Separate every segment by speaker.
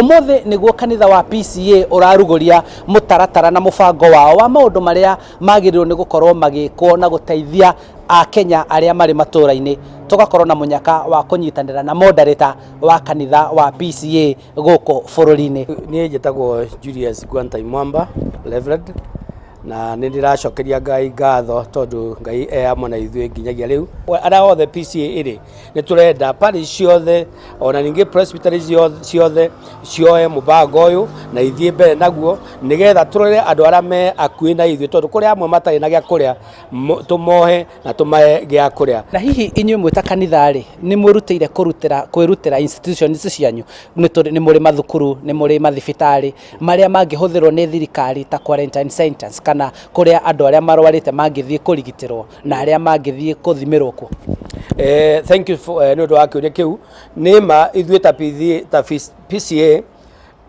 Speaker 1: Ũmũthĩ nĩguo kanitha wa PCEA ũrarugũria mũtaratara na mũbango wao wa maũndũ marĩa magĩrĩirwo nĩ gũkorwo magĩkwo na gũteithia Akenya arĩa marĩ matũra-inĩ. Tũgakorwo na mũnyaka wa kũnyitanĩra na moderator wa kanitha wa PCEA gũkũ bũrũri-inĩ.
Speaker 2: Niĩ njĩtagwo Julius Gwantai Mwamba, Reverend, na nĩ ndĩracokeria Ngai ngatho tondũ Ngai e hamwe na ithuĩ nginyagia rĩu. Arĩa othe PCEA ĩrĩ, nĩ tũrenda parish ciothe ona ningĩ presbytery ciothe cioe mũbango ũyũ na ithiĩ mbere naguo nĩgetha tũrore andũ arĩa me hakuhĩ na ithuĩ tondũ kũrĩ amwe matarĩ na gĩa kũrĩa, tũmohe na tũmahe gĩa kũrĩa.
Speaker 1: Na hihi inyuĩ mwĩ ta kanitha-rĩ, nĩ mwĩrutĩire kũrutĩra kwĩrutĩra institutions cianyu? Nĩ mũrĩ mathukuru, nĩ mũrĩ mathibitarĩ marĩa mangĩhũthĩrwo nĩ thirikari ta quarantine centers kana kũrĩa andũ arĩa marwarĩte mangĩthiĩ kũrigitĩrwo na arĩa mangĩthiĩ kũthimĩrwo kuo?
Speaker 2: Thank you for, nĩ ũndũ wa kĩũria kĩu. Nĩ ma ithuĩ ta PCEA, ta PCEA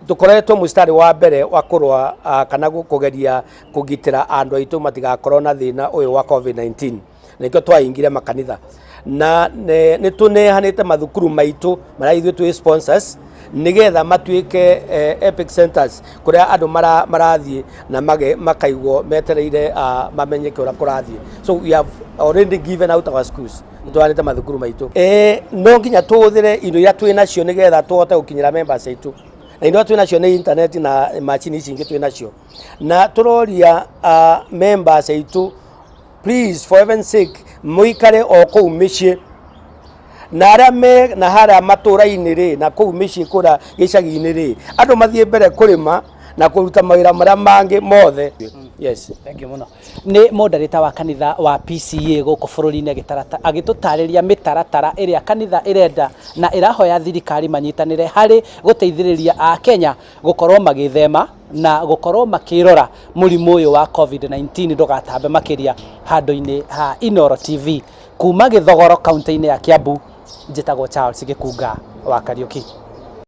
Speaker 2: tũkoretwo mũstari wa mbere wa kũrũa kana kũgeria kũgitĩra andũ aitũ matigakorwo na thĩna ũyũ wa COVID-19, na nĩkĩo twaingire makanitha na nĩ tũneanĩte mathukuru maitũ marĩa ithuĩ twĩ sponsors nĩgetha matuĩke epic centers kũrĩa andũ marathiĩ na makaigwo metereire mamenye ũrĩa kũrathiĩ. So we have already given out our schools, nĩtũheanĩte mathukuru maitũ. No nginya tũhũthĩre indo iria twĩ nacio nĩgetha tũhote gũkinyĩra members aitũ, na indo iria twĩ nacio nĩ internet na macini ici ingĩ twĩ nacio, na tũroria members aitũ, please, for heaven's sake, mũikare o kũu mĩciĩ, na arĩa me na harĩa matũra-inĩ rĩ, na kũu mĩciĩ kũrĩa gĩcagi-inĩ rĩ, andũ mathiĩ mbere kũrĩma na kũruta mawĩra marĩa mangĩ mothe. Yes.
Speaker 1: Thank you mũno. Nĩ moderator wa kanitha wa PCEA gũkũ bũrũri-inĩ agĩtũtarĩria mĩtaratara ĩrĩa kanitha ĩrenda na ĩrahoya thirikari manyitanĩre harĩ gũteithĩrĩria Akenya gũkorwo magĩthema na gũkorwo makĩrora mũrimũ ũyũ wa COVID-19 ndũgatambe makĩria. Handũ-inĩ ha Inooro TV kuma Gĩthogoro, kaunti-inĩ ya Kiambu, njĩtagwo Charles Gĩkunga wa Kariũki.